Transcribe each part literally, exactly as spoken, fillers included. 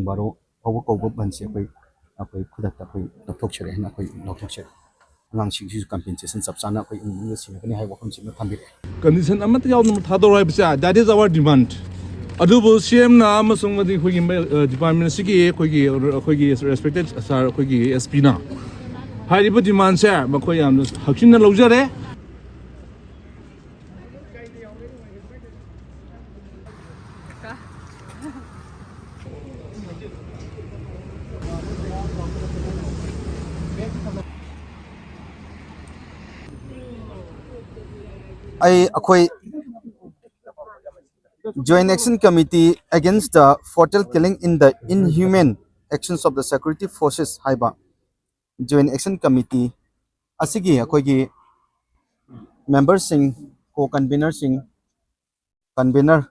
ꯕꯥꯔꯣ ꯐꯥꯎꯕ ꯀꯧꯕ ꯕꯟꯁꯦ ꯑꯩꯈꯣꯏ ꯑꯩꯈꯣꯏ ꯈꯨꯗꯛꯇ ꯑꯩꯈꯣꯏ ꯂꯧꯊꯣꯛꯆꯔꯦ ꯍꯥꯏꯅ ꯑꯩꯈꯣꯏ ꯂꯧꯊꯣꯛꯆꯔꯦ꯫ ꯑꯉꯥꯡꯁꯤꯡꯁꯤꯁꯨ ꯀꯝꯄꯦꯟꯁꯦꯁꯟ ꯆꯞ ꯆꯥꯅ ꯑꯩꯈꯣꯏ ꯏꯃꯨꯡ ꯃꯅꯨꯡꯗ ꯁꯤꯟꯅꯒꯅꯤ ꯍꯥꯏꯕ ꯋꯥꯐꯝꯁꯤꯃ ꯊꯝꯕꯤꯔꯛꯑꯦ꯫ ꯀꯟꯗꯤꯁꯟ ꯑꯃꯠꯇ ꯌꯥꯎꯗꯅ ꯊꯥꯗꯣꯔꯛꯑꯣ ꯍꯥꯏꯕꯁꯦ, that is our demand. ꯑꯗꯨꯕꯨ ꯁꯤ ꯑꯦꯝꯅ ꯑꯃꯁꯨꯡ ꯑꯃꯗꯤ ꯑꯩꯈꯣꯏꯒꯤ ꯃ-, ꯑ, ꯗꯤꯄꯥꯔꯠꯃꯦꯟ ꯑꯁꯤꯒꯤ ꯑꯩꯈꯣꯏꯒꯤ, ꯑꯩꯈꯣꯏꯒꯤ ꯔꯦꯁꯄꯦꯛꯇꯦꯠ ꯁꯥꯔ ꯑꯩꯈꯣꯏꯒꯤ ꯑꯦꯁ ꯄꯤꯅ ꯍꯥꯏꯔꯤꯕ ꯗꯤꯃꯥꯟꯁꯦ ꯃꯈꯣꯏ ꯌꯥꯝꯅ ꯍꯛꯆꯤꯟꯅ ꯂꯧꯖꯔꯦ꯫ ꯑꯩ ꯑꯩꯈꯣꯏ Joint Action Committee Against the Fatal Killing in the Inhuman Actions of the Security Forces ꯍꯥꯏꯕ Joint Action Committee ꯑꯁꯤꯒꯤ ꯑꯩꯈꯣꯏꯒꯤ ꯃꯦꯝꯕꯔꯁꯤꯡ, ꯀꯣ ꯀꯟꯚꯤꯅꯔꯁꯤꯡ, ꯀꯟꯚꯤꯅꯔ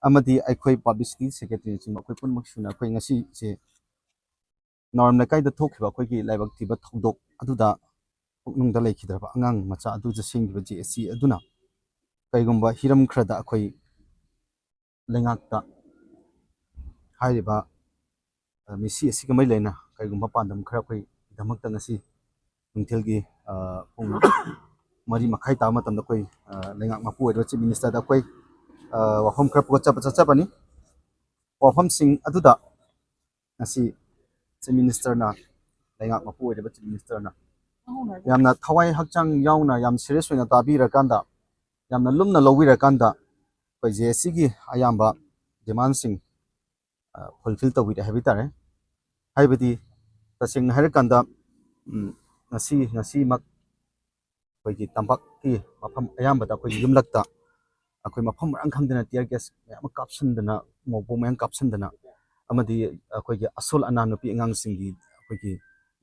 ꯑꯃꯗꯤ ꯑꯩꯈꯣꯏ ꯄꯕ꯭ꯂꯤꯁꯤꯇꯤ ꯁꯦꯀ꯭ꯔꯦꯇꯔꯤꯅꯆꯤꯡꯕ ꯑꯩꯈꯣꯏ ꯄꯨꯝꯅꯃꯛ ꯁꯨꯅ ꯑꯩꯈꯣꯏ ꯉꯁꯤꯁꯦ ꯅꯥꯎꯔꯦꯝ ꯂꯩꯀꯥꯏꯗ ꯊꯣꯛꯈꯤꯕ ꯑꯩꯈꯣꯏꯒꯤ ꯂꯥꯏꯕꯛ ꯊꯤꯕ ꯊꯧꯗꯣꯛ ꯑꯗꯨꯗ ꯄꯨꯛꯅꯨꯡꯗ ꯂꯩꯈꯤꯗ꯭ꯔꯕ ꯑꯉꯥꯡ ꯃꯆꯥ ꯑꯗꯨꯗ ꯁꯦꯝꯈꯤꯕ ꯖꯦ ꯑꯦꯁ ꯁꯤ ꯑꯗꯨꯅ ꯀꯩꯒꯨꯝꯕ ꯍꯤꯔꯝ ꯈꯔꯗ ꯑꯩꯈꯣꯏ ꯂꯩꯉꯥꯛꯇ ꯍꯥꯏꯔꯤꯕ, ꯑ, ꯃꯤꯁꯤ ꯑꯁꯤꯒ ꯃꯔꯤ ꯂꯩꯅ ꯀꯔꯤꯒꯨꯝꯕ ꯄꯥꯟꯗꯝ ꯈꯔ ꯑꯩꯈꯣꯏꯒꯤꯗꯃꯛꯇ ꯉꯁꯤ ꯅꯨꯡꯊꯤꯜꯒꯤ, ꯑ, ꯄꯨꯡ ꯃꯔꯤ ꯃꯈꯥꯏ ꯇꯥꯕ ꯃꯇꯝꯗ ꯑꯩꯈꯣꯏ, ꯑ, ꯂꯩꯉꯥꯛ ꯃꯄꯨ ꯑꯣꯏꯔꯤꯕ ꯆꯤꯐ ꯃꯤꯅꯤꯁꯇꯔꯗ ꯑꯩꯈꯣꯏ, ꯑ, ꯋꯥꯐꯝ ꯈꯔ ꯄꯨꯒꯠꯆꯕ ꯆꯠꯆꯕꯅꯤ꯫ ꯋꯥꯐꯝꯁꯤꯡ ꯑꯗꯨꯗ ꯉꯁꯤ ꯆꯤꯐ ꯃꯤꯅꯤꯁꯇꯔꯅ, ꯂꯩꯉꯥꯛ ꯃꯄꯨ ꯑꯣꯏꯔꯤꯕ ꯆꯤꯐ ꯃꯤꯅꯤꯁꯇꯔꯅ ꯌꯥꯝꯅ ꯊꯋꯥꯏ ꯍꯛꯆꯥꯡ ꯌꯥꯎꯅ ꯌꯥꯝ ꯁꯤꯔꯤꯌꯁ ꯑꯣꯏꯅ ꯇꯥꯕꯤꯔꯀꯥꯟꯗ, ꯌꯥꯝꯅ ꯂꯨꯝꯅ ꯂꯧꯕꯤꯔꯀꯥꯟꯗ ꯑꯩꯈꯣꯏ ꯖꯦ ꯑꯦꯁ ꯁꯤꯒꯤ ꯑꯌꯥꯝꯕ ꯗꯤꯃꯥꯟꯁꯤꯡ, ꯑ, ꯐꯨꯜꯐꯤꯜ ꯇꯧꯕꯤꯔꯦ ꯍꯥꯏꯕ ꯇꯥꯔꯦ꯫ ꯍꯥꯏꯕꯗꯤ ꯇꯁꯦꯡꯅ ꯍꯥꯏꯔꯀꯥꯟꯗ, ꯎꯝ, ꯉꯁꯤ, ꯉꯁꯤꯃꯛ ꯑꯩꯈꯣꯏꯒꯤ ꯇꯝꯄꯥꯛꯀꯤ ꯃꯐꯝ ꯑꯌꯥꯝꯕꯗ ꯑꯩꯈꯣꯏꯒꯤ ꯌꯨꯝꯂꯛꯇ ꯑꯩꯈꯣꯏ ꯃꯐꯝ ꯃꯔꯥꯡ ꯈꯪꯗꯅ ꯇꯤꯌꯔ ꯒ꯭ꯌꯥꯁ ꯃꯌꯥꯝ ꯑꯃ ꯀꯥꯞꯁꯤꯟꯗꯅ, ꯃꯣꯔꯇꯥꯔ ꯃꯌꯥꯝ ꯀꯥꯞꯁꯤꯟꯗꯅ, ꯑꯃꯗꯤ ꯑꯩꯈꯣꯏꯒꯤ ꯑꯁꯣꯜ ꯑꯅꯥ ꯅꯨꯄꯤ ꯑꯉꯥꯡꯁꯤꯡꯒꯤ ꯑꯩꯈꯣꯏꯒꯤ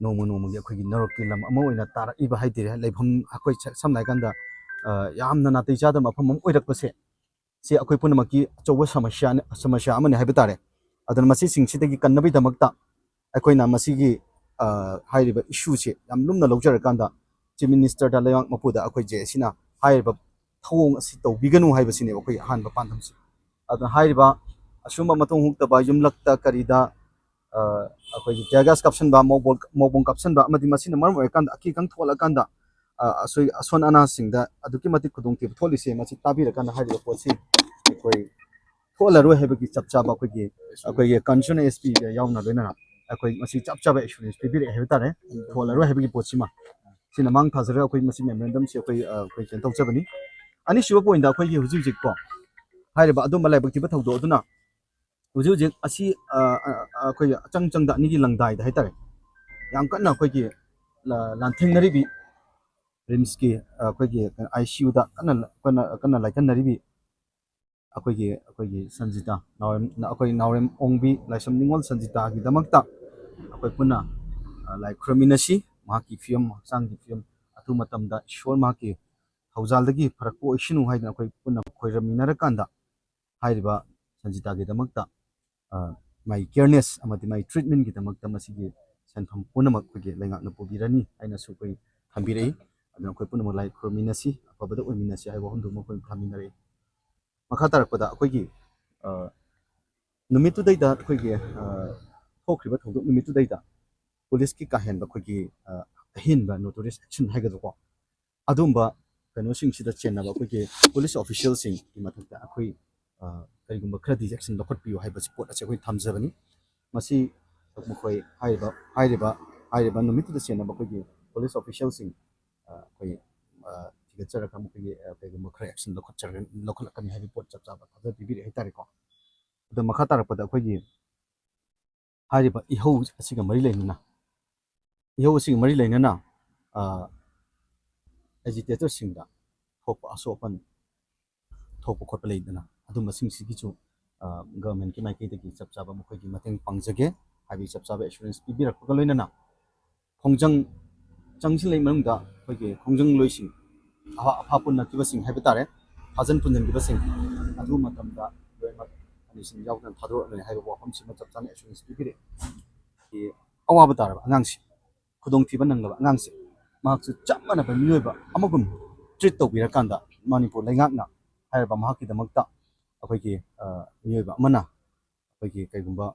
ꯅꯣꯡꯃ ꯅꯣꯡꯃꯒꯤ ꯑꯩꯈꯣꯏꯒꯤ ꯅꯔꯛꯀꯤ ꯂꯝ ꯑꯃ ꯑꯣꯏꯅ ꯇꯥꯔꯛꯏꯕ ꯍꯥꯏꯇꯥꯔꯦ꯫ ꯂꯩꯐꯝ ꯑꯩꯈꯣꯏ ꯁ-, ꯁꯝꯅ ꯍꯥꯏꯔꯀꯥꯟꯗ, ꯑ, ꯌꯥꯝꯅ ꯅꯥꯇꯩ ꯆꯥꯗꯕ ꯃꯐꯝ ꯑꯃ ꯑꯣꯏꯔꯛꯄꯁꯦ, ꯁꯤ ꯑꯩꯈꯣꯏ ꯄꯨꯝꯅꯃꯛꯀꯤ ꯑꯆꯧꯕ ꯁꯃꯁ꯭ꯌꯥꯅꯤ, ꯁꯃꯁ꯭ꯌꯥ ꯑꯃꯅꯤ ꯍꯥꯏꯕ ꯇꯥꯔꯦ꯫ ꯑꯗꯨꯅ ꯃꯁꯤꯁꯤꯡꯁꯤꯗꯒꯤ ꯀꯟꯅꯕꯒꯤꯗꯃꯛꯇ ꯑꯩꯈꯣꯏꯅ ꯃꯁꯤꯒꯤ, ꯑ, ꯍꯥꯏꯔꯤꯕ ꯏꯁꯨꯁꯦ ꯌꯥꯝ ꯂꯨꯝꯅ ꯂꯧꯖꯔꯀꯥꯟꯗ ꯆꯤꯐ ꯃꯤꯅꯤꯁꯇꯔꯗ, ꯂꯩꯉꯥꯛ ꯃꯄꯨꯗ ꯑꯩꯈꯣꯏ ꯖꯦ ꯑꯦꯁ ꯁꯤꯅ ꯍꯥꯏꯔꯤꯕ ꯊꯧꯑꯣꯡ ꯑꯁꯤ ꯇꯧꯕꯤꯒꯅꯨ ꯍꯥꯏꯕꯁꯤꯅꯦꯕ ꯑꯩꯈꯣꯏꯒꯤ ꯑꯍꯥꯟꯕ ꯄꯥꯟꯗꯝꯁꯦ꯫ ꯑꯗꯨꯅ ꯍꯥꯏꯔꯤꯕ, ꯑꯁꯨꯝꯕ ꯃꯇꯨꯡ ꯍꯨꯛꯇꯕ ꯌꯨꯝꯂꯛꯇ ꯀꯔꯤꯗ ꯑ, ꯑꯩꯈꯣꯏꯒꯤ tear gas ꯀꯥꯞꯁꯤꯟꯕ, ꯃꯣꯕꯣꯜ ꯃꯣꯕꯣꯝ ꯀꯥꯞꯁꯤꯟꯕ ꯑꯃꯗꯤ ꯃꯁꯤꯅ ꯃꯔꯝ ꯑꯣꯏꯔꯀꯥꯟꯗ ꯑꯀꯤ ꯑꯈꯪ ꯊꯣꯛꯂꯀꯥꯟꯗ ꯑ, ꯑꯁꯣꯏ ꯑꯁꯣꯟ ꯑꯅꯥꯁꯤꯡꯗ ꯑꯗꯨꯛꯀꯤ ꯃꯇꯤꯛ ꯈꯨꯗꯣꯡꯊꯤꯕ ꯊꯣꯛꯂꯤꯁꯦ꯫ ꯃꯁꯤ ꯇꯥꯕꯤꯔꯀꯥꯟꯗ ꯍꯥꯏꯔꯤꯕ ꯄꯣꯠꯁꯤ ꯑꯩꯈꯣꯏ ꯊꯣꯛꯍꯜꯂꯔꯣꯏ ꯍꯥꯏꯕꯒꯤ ꯆꯞ ꯆꯥꯕ ꯑꯩꯈꯣꯏꯒꯤ ꯑꯩꯈꯣꯏꯒꯤ concerned S P ꯒ ꯌꯥꯎꯅ ꯂꯣꯏꯅꯅ ꯑꯩꯈꯣꯏ ꯃꯁꯤ ꯆꯞ ꯆꯥꯕ assurance ꯄꯤꯕꯤꯔꯛꯑꯦ ꯍꯥꯏꯕ ꯇꯥꯔꯦ꯫ ꯊꯣꯛꯍꯜꯂꯔꯣꯏ ꯍꯥꯏꯕꯒꯤ ꯄꯣꯠꯁꯤꯃ ꯁꯤꯅ ꯃꯥꯡ ꯊꯥꯖꯔꯒ ꯑꯩꯈꯣꯏ ꯃꯁꯤ memorandum ꯁꯤ ꯑꯩꯈꯣꯏ ꯑ, ꯑꯩꯈꯣꯏ ꯀꯩꯅꯣ ꯇꯧꯖꯕꯅꯤ꯫ ꯑꯅꯤꯁꯨꯕ point ꯗ ꯑꯩꯈꯣꯏꯒꯤ ꯍꯧꯖꯤꯛ ꯍꯧꯖꯤꯛꯀꯣ ꯍꯥꯏꯔꯤꯕ ꯑꯗꯨꯝꯕ ꯂꯥꯏꯕꯛ ꯊꯤꯕ ꯊꯧꯗꯣꯛ ꯑꯗꯨꯅ ꯍꯧꯖꯤꯛ ꯍꯧꯖꯤꯛ ꯑꯁꯤ ꯑ, ꯑ, ꯑ, ꯑꯩꯈꯣꯏꯒꯤ ꯑꯆꯪ ꯆꯪꯗ ꯑꯅꯤꯒꯤ ꯂꯪꯗꯥꯏꯗ ꯍꯥꯏꯇꯥꯔꯦ, ꯌꯥꯝ ꯀꯟꯅ ꯑꯩꯈꯣꯏꯒꯤ ꯂ- ꯂꯥꯟꯊꯦꯡꯅꯔꯤꯕꯤ RIMS ꯀꯤ ꯑ, ꯑꯩꯈꯣꯏꯒꯤ ICU ꯗ ꯀꯟꯅ ꯀꯟꯅ ꯀꯟꯅ ꯂꯥꯏꯀꯠꯅꯔꯤꯕꯤ ꯑꯩꯈꯣꯏꯒꯤ ꯑꯩꯈꯣꯏꯒꯤ ꯁꯟꯖꯤꯇꯥ ꯅꯥꯎꯔꯦꯝ ꯑꯩꯈꯣꯏ ꯅꯥꯎꯔꯦꯝ ꯑꯣꯡꯕꯤ ꯂꯥꯏꯁ꯭ꯔꯝ ꯅꯤꯉꯣꯜ ꯁꯟꯖꯤꯇꯥꯒꯤꯗꯃꯛꯇ ꯑꯩꯈꯣꯏ ꯄꯨꯟꯅ ꯑ, ꯂꯥꯏ ꯈꯨꯔꯨꯝꯃꯤꯟꯅꯁꯤ꯫ ꯃꯍꯥꯛꯀꯤ ꯐꯤꯕꯝ, ꯍꯛꯆꯥꯡꯒꯤ ꯐꯤꯕꯝ ꯑꯊꯨꯕ ꯃꯇꯝꯗ ꯏꯁꯣꯔ ꯃꯍꯥꯛꯀꯤ ꯊꯧꯖꯥꯜꯗꯒꯤ ꯐꯔꯛꯄ ꯑꯣꯏꯁꯅꯨ ꯍꯥꯏꯗꯅ ꯑꯩꯈꯣꯏ ꯄꯨꯟꯅ ꯈꯣꯏꯔꯝꯃꯤꯟꯅꯔꯀꯥꯟꯗ ꯍꯥꯏꯔꯤꯕ ꯁꯟꯖꯤꯇꯥꯒꯤꯗꯃꯛꯇ ꯑ, ꯃꯥꯒꯤ careness ꯑꯃꯗꯤ ꯃꯥꯒꯤ treatment ꯀꯤꯗꯃꯛꯇ ꯃꯁꯤꯒꯤ ꯁꯦꯟꯐꯝ ꯄꯨꯝꯅꯃꯛ ꯑꯩꯈꯣꯏꯒꯤ ꯂꯩꯉꯥꯛꯅ ꯄꯨꯕꯤꯔꯅꯤ ꯍꯥꯏꯅꯁꯨ ꯑꯩꯈꯣꯏ ꯊꯝꯕꯤꯔꯛꯏ꯫ ꯑꯗꯨꯅ ꯑꯩꯈꯣꯏ ꯄꯨꯝꯅꯃꯛ ꯂꯥꯏ ꯈꯨꯔꯨꯝꯃꯤꯟꯅꯁꯤ, ꯑꯐꯕꯗ ꯑꯣꯏꯃꯤꯟꯅꯁꯤ ꯍꯥꯏꯕ ꯋꯥꯐꯝꯗꯨꯃ ꯑꯩꯈꯣꯏ ꯊꯝꯃꯤꯟꯅꯔꯛꯏ꯫ ꯃꯈꯥ ꯇꯥꯔꯛꯄꯗ ꯑꯩꯈꯣꯏꯒꯤ ꯑ, ꯅꯨꯃꯤꯠꯇꯨꯗꯩꯗ ꯑꯩꯈꯣꯏꯒꯤ ꯑ, ꯊꯣꯛꯈ꯭ꯔꯤꯕ ꯊꯧꯗꯣꯛ ꯅꯨꯃꯤꯠꯇꯨꯗꯩꯗ ꯄꯨꯂꯤꯁꯀꯤ ꯀꯥ ꯍꯦꯟꯕ ꯑꯩꯈꯣꯏꯒꯤ ꯑ, ꯑꯍꯦꯟꯕ notorious action ꯍꯥꯏꯒꯗ꯭ꯔꯥꯀꯣ, ꯑꯗꯨꯝꯕ ꯀꯩꯅꯣꯁꯤꯡꯁꯤꯗ ꯆꯦꯟꯅꯕ ꯑꯩꯈꯣꯏꯒꯤ ꯄꯨꯂꯤꯁ ꯑꯣꯐꯤꯁꯤꯌꯦꯜꯁꯤꯡꯒꯤ ꯃꯊꯛꯇ ꯑꯩꯈꯣꯏ ꯑ, ꯀꯔꯤꯒꯨꯝꯕ ꯈꯔꯗꯤ action ꯂꯧꯈꯠꯄꯤꯌꯨ ꯍꯥꯏꯕꯁꯤ ꯄꯣꯠ ꯑꯁꯤ ꯑꯩꯈꯣꯏ ꯊꯝꯖꯕꯅꯤ꯫ ꯃꯁꯤ ꯃꯈꯣꯏ ꯍꯥꯏꯔꯤꯕ ꯍꯥꯏꯔꯤꯕ ꯍꯥꯏꯔꯤꯕ ꯅꯨꯃꯤꯠꯇꯨꯗ ꯆꯦꯟꯅꯕ ꯑꯩꯈꯣꯏꯒꯤ ꯄꯨꯂꯤꯁ ꯑꯣꯐꯤꯁꯤꯌꯦꯜꯁꯤꯡ ꯑ, ꯑꯩꯈꯣꯏ ꯑ, ꯊꯤꯒꯠꯆꯔꯒ ꯃꯈꯣꯏꯒꯤ ꯑ, ꯀꯔꯤꯒꯨꯝꯕ ꯈꯔ action ꯂꯧꯈꯠꯆꯔꯒ ꯂꯧꯈꯠꯂꯛꯀꯅꯤ ꯍꯥꯏꯕꯒꯤ ꯄꯣꯠ ꯆꯞ ꯆꯥꯕ ꯊꯥꯖꯕ ꯄꯤꯕꯤꯔꯦ ꯍꯥꯏꯇꯥꯔꯦꯀꯣ꯫ ꯑꯗꯣ ꯃꯈꯥ ꯇꯥꯔꯛꯄꯗ ꯑꯩꯈꯣꯏꯒꯤ ꯍꯥꯏꯔꯤꯕ ꯏꯍꯧ ꯑꯁꯤꯒ ꯃꯔꯤ ꯂꯩꯅꯅ ꯏꯍꯧ ꯑꯁꯤꯒ ꯃꯔꯤ ꯂꯩꯅꯅ ꯑ, agitator ꯁꯤꯡꯗ ꯊꯣꯛꯄ ꯑꯁꯣꯛ ꯑꯄꯟ ꯊꯣꯛꯄ ꯈꯣꯠꯄ ꯂꯩꯗꯅ, ꯑꯗꯨꯝꯕꯁꯤꯡꯁꯤꯒꯤꯁꯨ ꯑ, government ꯀꯤ ꯃꯥꯏꯀꯩꯗꯒꯤ ꯆꯞ ꯆꯥꯕ ꯃꯈꯣꯏꯒꯤ ꯃꯇꯦꯡ ꯄꯥꯡꯖꯒꯦ ꯍꯥꯏꯕꯒꯤ ꯆꯞ ꯆꯥꯕ assurance ꯄꯤꯕꯤꯔꯛꯄꯒ ꯂꯣꯏꯅꯅ ꯈꯣꯡꯖꯪ ꯆꯪꯁꯤꯜꯂꯛꯏ ꯃꯅꯨꯡꯗ ꯑꯩꯈꯣꯏꯒꯤ ꯈꯣꯡꯖꯪ ꯂꯣꯏꯁꯤꯡ ꯑꯐ ꯑꯐ ꯄꯨꯟꯅꯈꯤꯕꯁꯤꯡ ꯍꯥꯏꯕ ꯇꯥꯔꯦ, ꯐꯥꯖꯤꯟ ꯄꯨꯟꯁꯤꯟꯈꯤꯕꯁꯤꯡ ꯑꯗꯨ ꯃꯇꯝꯗ ꯂꯣꯏꯅꯃꯛ ꯑꯅꯤꯁꯤꯡ ꯌꯥꯎꯗꯅ ꯊꯥꯗꯣꯔꯛꯂꯅꯤ ꯍꯥꯏꯕ ꯋꯥꯐꯝꯁꯤꯃ ꯆꯞ ꯆꯥꯅ assurance ꯄꯤꯕꯤꯔꯛꯑꯦ꯫ ꯑꯋꯥꯕ ꯇꯥꯔꯕ ꯑꯉꯥꯡꯁꯦ, ꯈꯨꯗꯣꯡꯊꯤꯕ ꯅꯪꯂꯕ ꯑꯉꯥꯡꯁꯦ, ꯃꯍꯥꯛꯁꯨ ꯆꯞ ꯃꯥꯟꯅꯕ ꯃꯤꯑꯣꯏꯕ ꯑꯃꯒꯨꯝ treat ꯇꯧꯕꯤꯔꯀꯥꯟꯗ ꯃꯅꯤꯄꯨꯔ ꯂꯩꯉꯥꯛꯅ ꯍꯥꯏꯔꯕ ꯃꯍꯥꯛꯀꯤꯗꯃꯛꯇ ꯑꯩꯈꯣꯏꯒꯤ ꯑ, ꯃꯤꯑꯣꯏꯕ ꯑꯃꯅ ꯑꯩꯈꯣꯏꯒꯤ ꯀꯩꯒꯨꯝꯕ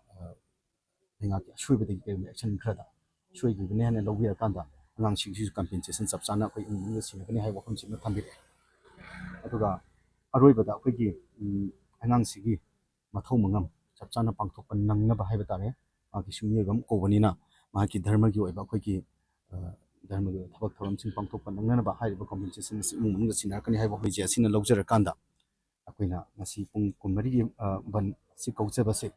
ꯂꯩꯉꯥꯛꯀꯤ ꯑꯁꯣꯏꯕꯗꯒꯤ ꯀꯩꯒꯨꯝꯕ action ꯈꯔꯗ ꯁꯣꯏꯈꯤꯕꯅꯦ ꯍꯥꯏꯅ ꯂꯧꯕꯤꯔꯀꯥꯟꯗ ꯑꯉꯥꯡꯁꯤꯡꯁꯤꯁꯨ compensation ꯆꯞ ꯆꯥꯅ ꯑꯩꯈꯣꯏ ꯏꯃꯨꯡ ꯃꯅꯨꯡꯗ ꯁꯤꯟꯅꯒꯅꯤ ꯍꯥꯏꯕ ꯋꯥꯐꯝꯁꯤꯃ ꯊꯝꯕꯤꯔꯛꯑꯦ꯫ ꯑꯗꯨꯒ ꯑꯔꯣꯏꯕꯗ ꯑꯩꯈꯣꯏꯒꯤ ꯑꯉꯥꯡꯁꯤꯒꯤ ꯃꯊꯧ ꯃꯉꯝ ꯆꯞ ꯆꯥꯅ ꯄꯥꯡꯊꯣꯛꯄ ꯅꯪꯅꯕ ꯍꯥꯏꯕ ꯇꯥꯔꯦ꯫ ꯃꯍꯥꯛꯀꯤꯁꯨ ꯃꯤꯑꯣꯏꯕ ꯑꯃ ꯀꯧꯕꯅꯤꯅ ꯃꯍꯥꯛꯀꯤ ꯙꯔꯃꯒꯤ ꯑꯣꯏꯕ ꯑꯩꯈꯣꯏꯒꯤ ꯙꯔꯃꯒꯤ ꯑꯣꯏꯕ ꯊꯕꯛ ꯊꯧꯔꯝꯁꯤꯡ ꯄꯥꯡꯊꯣꯛꯄ ꯅꯪꯅꯅꯕ ꯍꯥꯏꯔꯤꯕ compensation ꯑꯁꯤ ꯏꯃꯨꯡ ꯃꯅꯨꯡꯗ ꯁꯤꯟꯅꯔꯛꯀꯅꯤ ꯍꯥꯏꯕ ꯋꯥꯐꯝꯁꯦ ꯑꯁꯤꯅ ꯂꯧꯖꯔꯀꯥꯟꯗ ꯑꯩꯈꯣꯏꯅ ꯉꯁꯤ ꯄꯨꯡ ꯀꯨꯟꯃꯔꯤꯒꯤ ꯕꯟ ꯑꯁꯤ ꯀꯧꯖꯕꯁꯦ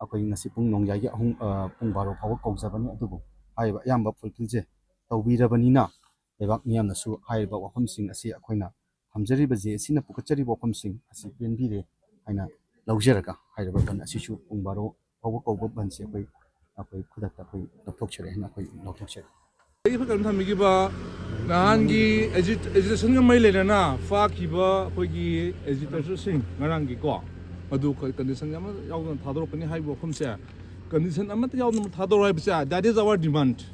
ꯑꯩꯈꯣꯏ ꯉꯁꯤ ꯄꯨꯡ ꯅꯣꯡꯌꯥꯏꯒꯤ ꯑꯍꯨꯝ ꯄꯨꯡ ꯕꯥꯔꯣ ꯐꯥꯎꯕ ꯀꯧꯖꯕꯅꯤ꯫ ꯑꯗꯨꯕꯨ ꯍꯥꯏꯔꯤꯕ ꯑꯌꯥꯝꯕ fulfillꯁꯦ ꯇꯧꯕꯤꯔꯕꯅꯤꯅ ꯂꯩꯕꯥꯛ ꯃꯤꯌꯥꯝꯅꯁꯨ ꯍꯥꯏꯔꯤꯕ ꯋꯥꯐꯝꯁꯤꯡ ꯑꯁꯤ ꯑꯩꯈꯣꯏꯅ ꯊꯝꯖꯔꯤꯕ ꯖꯦ ꯑꯦꯁꯤꯅ ꯄꯨꯈꯠꯆꯔꯤꯕ ꯋꯥꯐꯝꯁꯤꯡ ꯑꯁꯤ ꯄꯦꯟꯕꯤꯔꯦ ꯍꯥꯏꯅ ꯂꯧꯖꯔꯒ ꯍꯥꯏꯔꯤꯕ ꯕꯟ ꯑꯁꯤꯁꯨ ꯄꯨꯡ ꯕꯥꯔꯣ ꯐꯥꯎꯕ ꯀꯧꯕ ꯕꯟꯁꯦ ꯑꯩꯈꯣꯏ ꯑꯩꯈꯣꯏ ꯈꯨꯗꯛꯇ ꯑꯩꯈꯣꯏ ꯂꯧꯊꯣꯛꯆꯔꯦ ꯍꯥꯏꯅ ꯑꯩꯈꯣꯏ ꯂꯧꯊꯣꯛꯆꯔꯦ꯫ ꯑꯩ ꯐꯖꯅ ꯊꯝꯕꯤꯈꯤꯕ ꯅꯍꯥꯟꯒꯤ agitation-ꯒ ꯃꯔꯤ ꯂꯩꯅꯅ ꯐꯥꯈꯤꯕ ꯑꯩꯈꯣꯏꯒꯤ agitatorꯁꯤꯡ ꯉꯔꯥꯡꯒꯤꯀꯣ, ꯃꯗꯨ condition ꯑꯃ ꯌꯥꯎꯗꯅ ꯊꯥꯗꯣꯔꯛꯀꯅꯤ ꯍꯥꯏꯕ ꯋꯥꯐꯝꯁꯦ, condition ꯑꯃꯠꯇ ꯌꯥꯎꯗꯅ ꯊꯥꯗꯣꯔꯛꯑꯣ ꯍꯥꯏꯕꯁꯦ, that is our demand.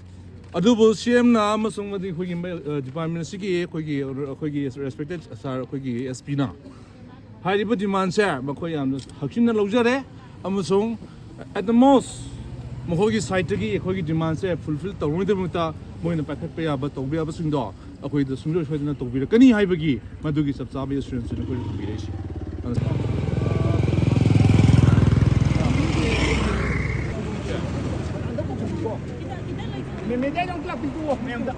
ꯑꯗꯨꯕꯨ ꯁꯤ ꯑꯦꯝꯅ ꯑꯃꯁꯨꯡ ꯑꯃꯗꯤ ꯑꯩꯈꯣꯏꯒꯤ department ꯑꯁꯤꯒꯤ ꯑꯩꯈꯣꯏꯒꯤ ꯑꯩꯈꯣꯏꯒꯤ respected sir, ꯑꯩꯈꯣꯏꯒꯤ ꯑꯦꯁ ꯄꯤꯅ ꯍꯥꯏꯔꯤꯕ demand-ꯁꯦ ꯃꯈꯣꯏ ꯌꯥꯝꯅ ꯍꯛꯆꯤꯟꯅ ꯂꯧꯖꯔꯦ, ꯑꯃꯁꯨꯡ at the most ꯃꯈꯣꯏꯒꯤ side-ꯇꯒꯤ ꯑꯩꯈꯣꯏꯒꯤ demand-ꯁꯦ fulfill ꯇꯧꯅꯕꯒꯤꯗꯃꯛꯇ ꯃꯣꯏꯅ ꯄꯥꯏꯈꯠꯄ ꯌꯥꯕ, ꯇꯧꯕ ꯌꯥꯕꯁꯤꯡꯗꯣ ꯑꯩꯈꯣꯏꯗ ꯁꯨꯡꯁꯣꯏ ꯁꯣꯏꯗꯅ ꯇꯧꯕꯤꯔꯛꯀꯅꯤ ꯍꯥꯏꯕꯒꯤ ꯃꯗꯨꯒꯤ ꯆꯞ ꯆꯥꯕ assurance-ꯁꯤꯅ ꯑꯩꯈꯣꯏꯗ ꯊꯝꯕꯤꯔꯛꯏꯁꯦ꯫ ꯃꯦꯃꯦꯗ ꯑꯃꯨꯛ ꯂꯥꯛꯄꯤꯌꯨ ꯃꯌꯥꯝꯗ꯫